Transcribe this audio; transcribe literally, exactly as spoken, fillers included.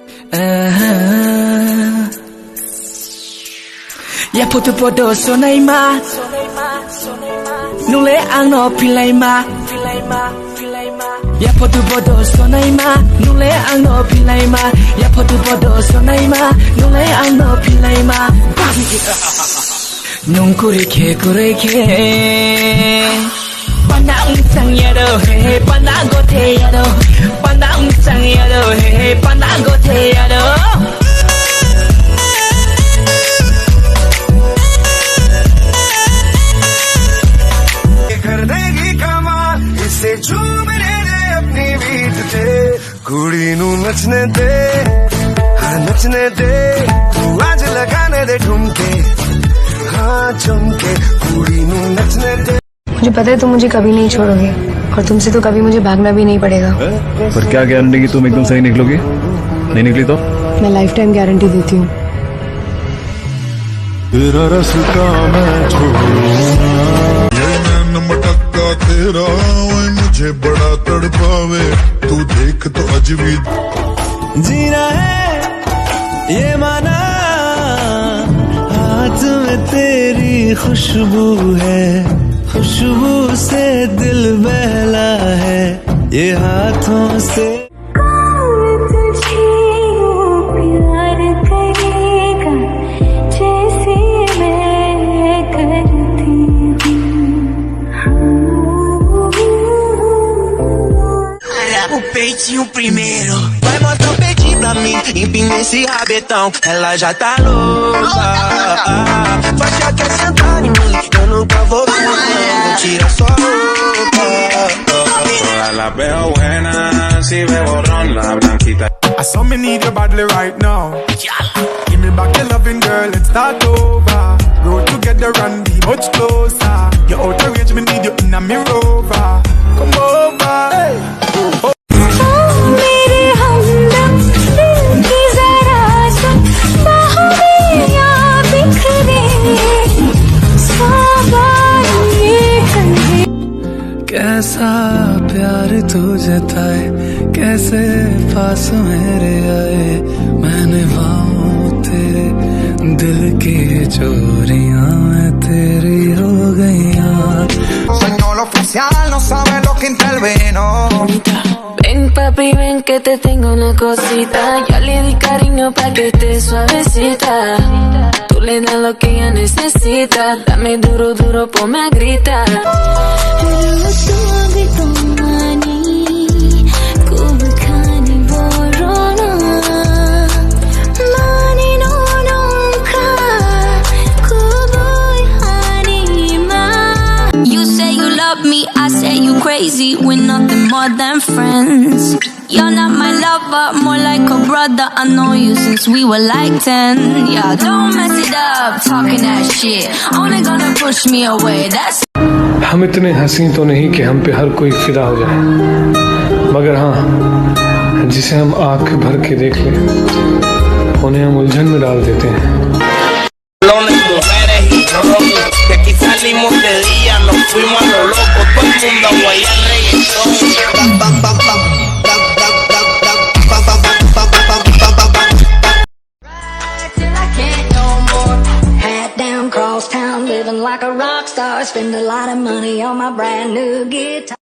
Aha. Ya photo photo sonaima. Nule ang no pilaima. Ya photo photo sonaima. Nule ang no pilaima. Ya photo photo sonaima. Nule ang no pilaima. Nung kuri khe kuri khe. Panda ang sang yado he, panda gote yado. Panda ang sang yado he, panda gote yado. कर देगी कमाल, इसे झूमने दे अपनी बीट पे। कुड़ी नू नचने दे, हाँ नचने दे। तू आज लगाने दे ठुमके, हाँ चमके। कुड़ी नू नचने दे। मुझे पता है तुम मुझे कभी नहीं छोड़ोगे और तुमसे तो कभी मुझे भागना भी नहीं पड़ेगा। पर क्या गारंटी कि तुम एकदम सही निकलोगी, नहीं निकली तो? मैं लाइफ टाइम गारंटी देती हूँ। तेरा रास्ता मैं छोड़ूंगा। ये नैन मटक्का तेरा, ओए मुझे बड़ा तड़पावे। तू देख तो अजवी। जीना है ये माना, हाथ में तेरी खुशबू है, खुशबू से दिल बहला है ये हाथों से। कौन तुझे प्यार करेगा जैसे मैं करती हूँ। O peitinho primeiro. Vai mostrar o peitinho pra mim. Empina esse rabetão, ela já tá louca. Faz já quer sentar em mim, eu nunca vou ficar. Vou tirar sua roupa. Todas las veo buenas, si ve borrón, la blanquita. I saw me need your body right now. Give me back your loving, girl, and start over. Grow together and be much closer. You're out of range, me need you in a me rover. Come over. मेरे हमदम दिल की जरा सुन, बाहों में या बिखरे, साबा ये कंधे। कैसा प्यार तू जताए, कैसे पास मेरे आए, मैंने पाऊं तेरे दिल की चोरियां, मैं तेरी हो गई यार। Señor oficial, no sabe lo que intervino. Ven, papi, ven que te tengo una cosita. Ya le di cariño pa' que esté suavecita. Tú le das lo que ella necesita. Dame duro, duro, ponme a gritar. Rutugi tomani, kubkhani borona. Mani no nunca, kubui anima. You say you love me, I say you crazy. We're nothing more than friends. You're not my lover, more like a brother. I know you since we were like ten. Yeah, don't mess it up, talking that shit. Only gonna push me away, that's हम इतने हसीं तो नहीं कि हम पे हर कोई फिदा हो जाए, मगर हाँ, जिसे हम आंख भर के देख लें, उन्हें हम उलझन में डाल देते हैं। Los mujeres y yo, que aquí salimos de día, nos fuimos a lo loco, todo el mundo a guayar reggaetón. Ride till I can't no more. Hat down, cross town, living like a rock star. Spend a lot of money on my brand new guitar.